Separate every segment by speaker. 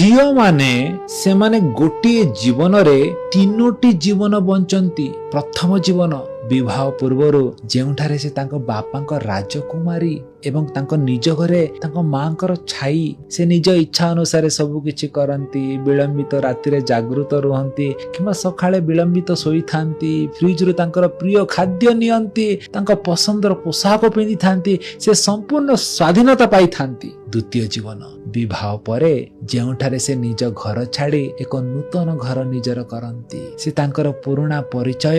Speaker 1: ଝିଅମାନେ ସେମାନେ ଗୋଟିଏ ଜୀବନରେ ତିନୋଟି ଜୀବନ ବଞ୍ଚନ୍ତି। ପ୍ରଥମ ଜୀବନ ବିବାହ ପୂର୍ବରୁ, ଯେଉଁଠାରେ ସେ ତାଙ୍କ ବାପାଙ୍କ ରାଜକୁମାରୀ ଏବଂ ତାଙ୍କ ନିଜ ଘରେ ତାଙ୍କ ମାଙ୍କର ଛାଇ। ସେ ନିଜ ଇଚ୍ଛା ଅନୁସାରେ ସବୁ କିଛି କରନ୍ତି, ବିଳମ୍ବିତ ରାତିରେ ଜାଗୃତ ରୁହନ୍ତି କିମ୍ବା ସକାଳେ ବିଳମ୍ବିତ ଶୋଇଥାନ୍ତି, ଫ୍ରିଜରୁ ତାଙ୍କର ପ୍ରିୟ ଖାଦ୍ୟ ନିଅନ୍ତି, ତାଙ୍କ ପସନ୍ଦର ପୋଷାକ ପିନ୍ଧିଥାନ୍ତି। ସେ ସମ୍ପୂର୍ଣ୍ଣ ସ୍ୱାଧୀନତା ପାଇଥାନ୍ତି। ଦ୍ୱିତୀୟ ଜୀବନ ବିବାହ ପରେ, ଯେଉଁଠାରେ ସେ ନିଜ ଘର ଛାଡ଼ି ଏକ ନୂତନ ଘର ନିଜର କରନ୍ତି। ସେ ତାଙ୍କର ପୁରୁଣା ପରିଚୟ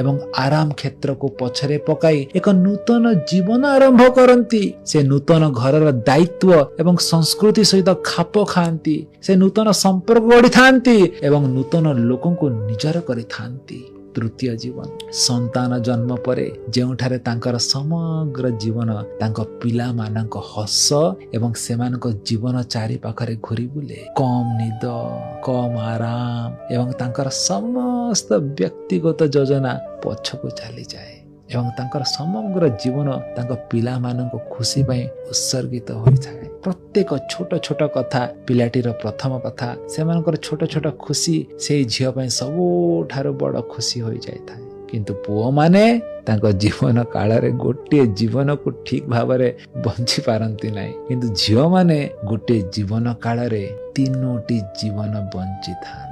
Speaker 1: ଏବଂ ଆରାମ କ୍ଷେତ୍ରକୁ ପଛରେ ପକାଇ ଏକ ନୂତନ ଜୀବନ ଆରମ୍ଭ କରନ୍ତି। ସେ ନୂତନ ଘରର ଦାୟିତ୍ୱ ଏବଂ ସଂସ୍କୃତି ସହିତ ଖାପ ଖାଆନ୍ତି। ସେ ନୂତନ ସମ୍ପର୍କ ଗଢ଼ିଥାନ୍ତି ଏବଂ ନୂତନ ଲୋକଙ୍କୁ ନିଜର କରିଥାନ୍ତି। ତୃତୀୟ ଜୀବନ ସନ୍ତାନ ଜନ୍ମ ପରେ, ଯେଉଁଠାରେ ତାଙ୍କର ସମଗ୍ର ଜୀବନ ତାଙ୍କ ପିଲାମାନଙ୍କ ହସ ଏବଂ ସେମାନଙ୍କ ଜୀବନ ଚାରିପାଖରେ ଘୁରି ବୁଲେ। କମ୍ ନିଦ, କମ୍ ଆରାମ ଏବଂ ତାଙ୍କର ସମସ୍ତ ବ୍ୟକ୍ତିଗତ ଯୋଜନା ପଛକୁ ଚାଲିଯାଏ ଏବଂ ତାଙ୍କର ସମଗ୍ର ଜୀବନ ତାଙ୍କ ପିଲାମାନଙ୍କ ଖୁସି ପାଇଁ ଉତ୍ସର୍ଗିତ ହୋଇଥାଏ। ପ୍ରତ୍ୟେକ ଛୋଟ ଛୋଟ କଥା, ପିଲାଟିର ପ୍ରଥମ କଥା, ସେମାନଙ୍କର ଛୋଟ ଛୋଟ ଖୁସି ସେଇ ଝିଅ ପାଇଁ ସବୁଠାରୁ ବଡ଼ ଖୁସି ହୋଇଯାଇଥାଏ। କିନ୍ତୁ ପୁଅମାନେ ତାଙ୍କ ଜୀବନ କାଳରେ ଗୋଟିଏ ଜୀବନକୁ ଠିକ ଭାବରେ ବଞ୍ଚି ପାରନ୍ତି ନାହିଁ, କିନ୍ତୁ ଝିଅମାନେ ଗୋଟିଏ ଜୀବନ କାଳରେ ତିନୋଟି ଜୀବନ ବଞ୍ଚିଥାନ୍ତି।